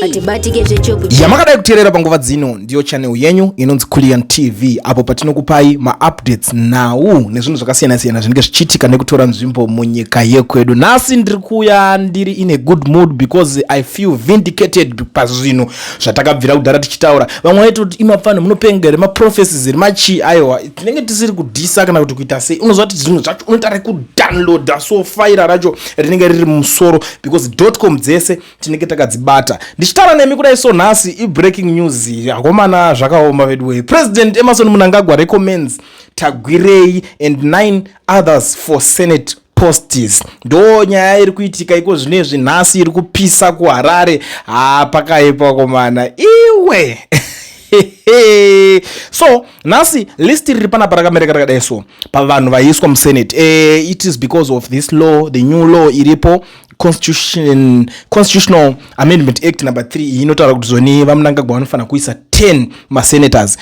Atibatike zvechoku. Yamakadai kuteerera panguva dzino ndiyo channel yenyu inonzi Kulian TV, apo patinokupai maupdates, nhau nezvinhu zvakasiyana-siyana zvinenge zvichiitika nekutora nzvimbo munyika yekwedu. Nhasi ndiri kuuya ndiri in a good mood because I feel vindicated pazvinhu zvatakabvira kudhara tichitaura. Vamwe vaiti kuti imapfano munopenga here, maprophecies here, machii? Aiwa, tinenge tisiri kudhisa kana kuti kuita sei. Unoziva kuti zvinhu zvacho unoita rekudownloada, so faira racho rinenge riri mumusoro because com dzese tinenge takadzibata. Ndichitaura nemi kudai, so nhasi ibreaking news, akomana, zvakaoma veduway. President Emmerson Mnangagwa recommends Tagwirei and nine others for Senate posts. Ndo nyaya iri kuitika iko zvinezvi nhasi, iri kupisa kuHarare. Ha, pakaipa komana iwe. So nhasi list riri panapa rakamereka rakadai. So pavanhu vaiswa muSenate, it is because of this law, the new law iripo, Constitutional Amendment Act number 3. Iyi inotaura kuti zoni vaMnangagwa vanofanira kuisa 10 masenators.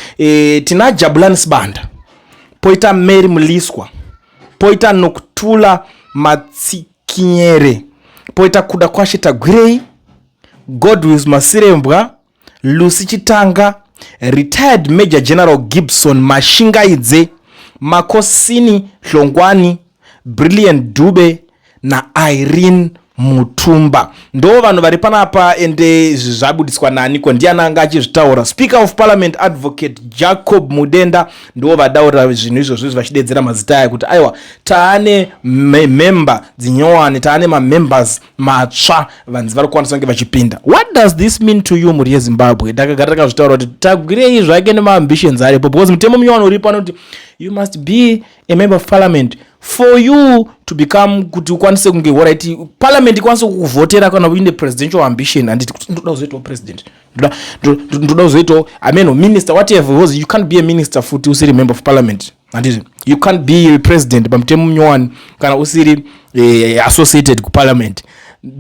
Tina Jabulani Sibanda, poita Mary Mliswa, poita Nokuthula Matsikinyere, poita Kudakwashe Tagwirei, Godwills Masirembwa, Lucy Chitanga, retired Major General Gibson Mashingaidze, Makhosini Hlongwane, Brilliant Dube naIrene Mutumba. Ndo vanhu vari panapa. Ende izvi zvabudiswa naniko? Ndiani anga achizvitaura? Speaker of Parliament, Advocate Jacob Mudenda, ndo vadaurira zvinhu izvozvo izvi, vachidedzera mazita aya kuti aiwa, taane member dzinyowani, taane mamembers matsva vanzi vari kukwanisa kunge vachipinda. What does this mean to you, mhuri yeZimbabwe? Ndakagara takazvitaura kuti Tagwirei zvake nemaambitions aripo, because mutemo munyowani uripo anoti you must be a member of parliament for you to become, kuti ukwanise kunge, alright, parliament ikwanise kukuvhotera kana uine presidential ambition, handiti? Kuti ndoda kuzoitawo president, ndoda kuzoitawo ameno minister, whatever, because you can't be a minister futi usiri member of parliament, handiti? You can't be a president pamutemo munyowani kana usiri associated kuparliament.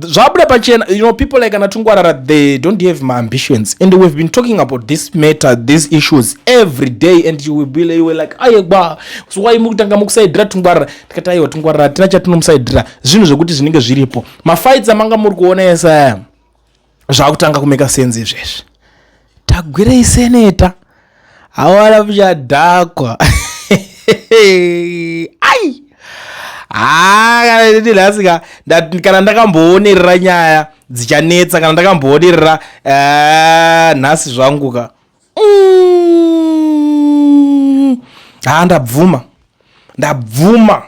Zvabuda pachena, people like anaTungwarara, they don't have my ambitions, and we've been talking about this matter, these issues, every day, and you were like, "Ayegwa, so why mukutanga mukusaidhira Tungwarara?" Tikati aiwa, Tungwarara hatina chatinomusaidhira, zvinhu zvekuti zvinenge zviripo. Mafights amanga muri kuona ese aya zvakutanga kumeka sense izvezvi. Tagwirei seneta, hawana muchadhakwa. Ai, haa, nhasi ka kana ndakamboonerera nyaya dzichanetsa, kana ndakamboonerera nhasi zvangu ka. Ha, ndabvuma, ndabvuma.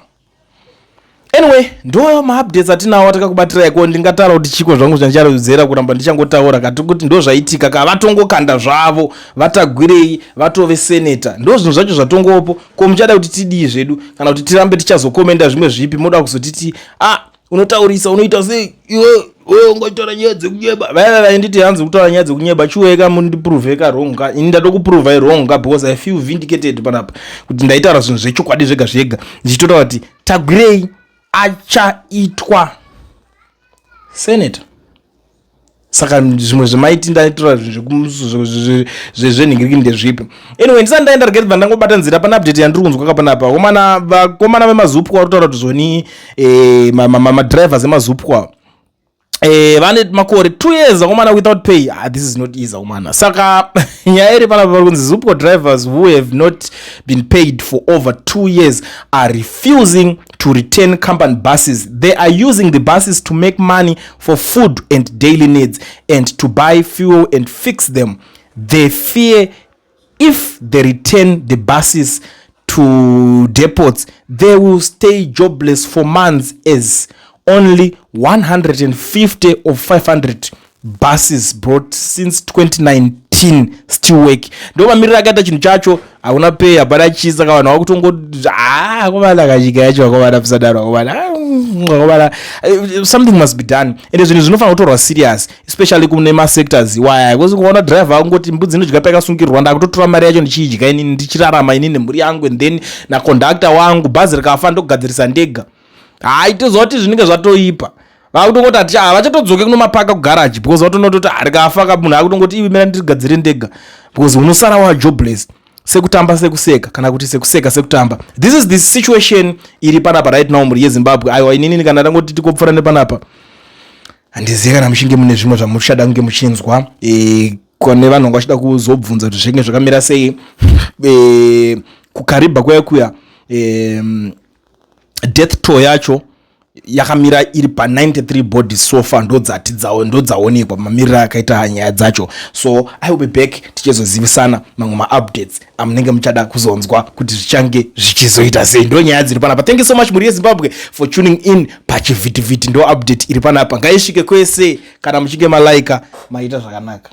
Anyway, ndo maupdates atinawo atakakubatira iko. Ndingataura kuti chiko zvangu zvandicharudzera kuramba ndichangotaura kati kuti ndo zvaitika ka. Vatongokanda zvavo, vaTagwirei vatove seneta, ndo zvinhu zvacho zvatongopo. Ko muchada kuti tidii zvedu, kana kuti tirambe tichazokomenda zvimwe zvipi? Moda kuzotiti, "Ah, unotaurisa, unoita sei iwe? Iwe ungotaura nyaya dzekunyeba." Vaiva vainditi hanzi kutaura nyaya dzekunyeba. Chiweka mundipruvheka wrong ka. Ini ndatokupruvhai wrong ka, because I feel vindicated panapa kuti ndaitaura zvinhu zvechokwadi zvega zvega, ndichitotaura kuti Tagwirei achaitwa senator. Saka zvimwe zvemaiti ndaitora zvenhingiriki ndezvipi? Anyway, ndisati ndaenda, regedza ndangobata nzira pane update yandiri kunzwa kapanapa. Komana, vakomana vemaZUPCO vari kutaura kuti zvoni madrivers emaZUPCO vane makore 2 years, akomana, without pay. Ah, this is not easy, akomana. Saka nyaya iri panapa, pari kunzi ZUPCO drivers who have not been paid for over 2 years are refusing to return company buses. They are using the buses to make money for food and daily needs and to buy fuel and fix them. They fear if they return the buses to depots, they will stay jobless for months, as only 150 of 500 buses brought since 2019 still work. Ndo mamiriro akaita chinhu chacho. Hauna pay, hapana chii. Saka vanhu vakutongo, akomana, kanyika yacho, akomana, musadaro, akomana, akomana. Something must be done, ende zvinhu zvinofanira kutorwa serious, especially kune masectors iwaya, because kuona driver angoti mbudzi inodya pakasungirwa, ndakutotora mari yacho ndichiidya inini, ndichirarama inini nemhuri yangu, and then naconductor wangu, bhazi rikafa ndogadzirisa ndega. Hai, toziva kuti zvinenge zvatoipa. Vakutongoti hati havachatodzoke kunomapaka kugaraji, because vatonototi rikafa ka, munhu akutongoti, "Ivi, mira ndigadzire ndega," because unosara wajobless sekutamba sekuseka, kana kuti sekuseka sekutamba. This is the situation iri panapa right now, mhuri yeZimbabwe. Aiwa, inini kana ndangoti tikopfuura nepanapa. Handizivi kana muchinge mune zvimwe zvamuchada kunge muchinzwa. Kune vanhu vanga vachida kuzobvunza kuti zvinge zvakamira sei kuKariba kuya kuya. Death toll yacho yakamira iri pa93 bodies so far, ndodzati ndodzaonekwa mamiriro akaita nyaya dzacho. So I will be back tichizozivisana mamwe maupdates amunenge muchada kuzonzwa kuti zvichange zvichizoita sei. Ndo nyaya dziri panapa. Thank you so much, mhuri yeZimbabwe, for tuning in pachivhitivhiti. Ndo update iri panapa, ngaisvike kwese. Kana muchinge malaika, maita zvakanaka.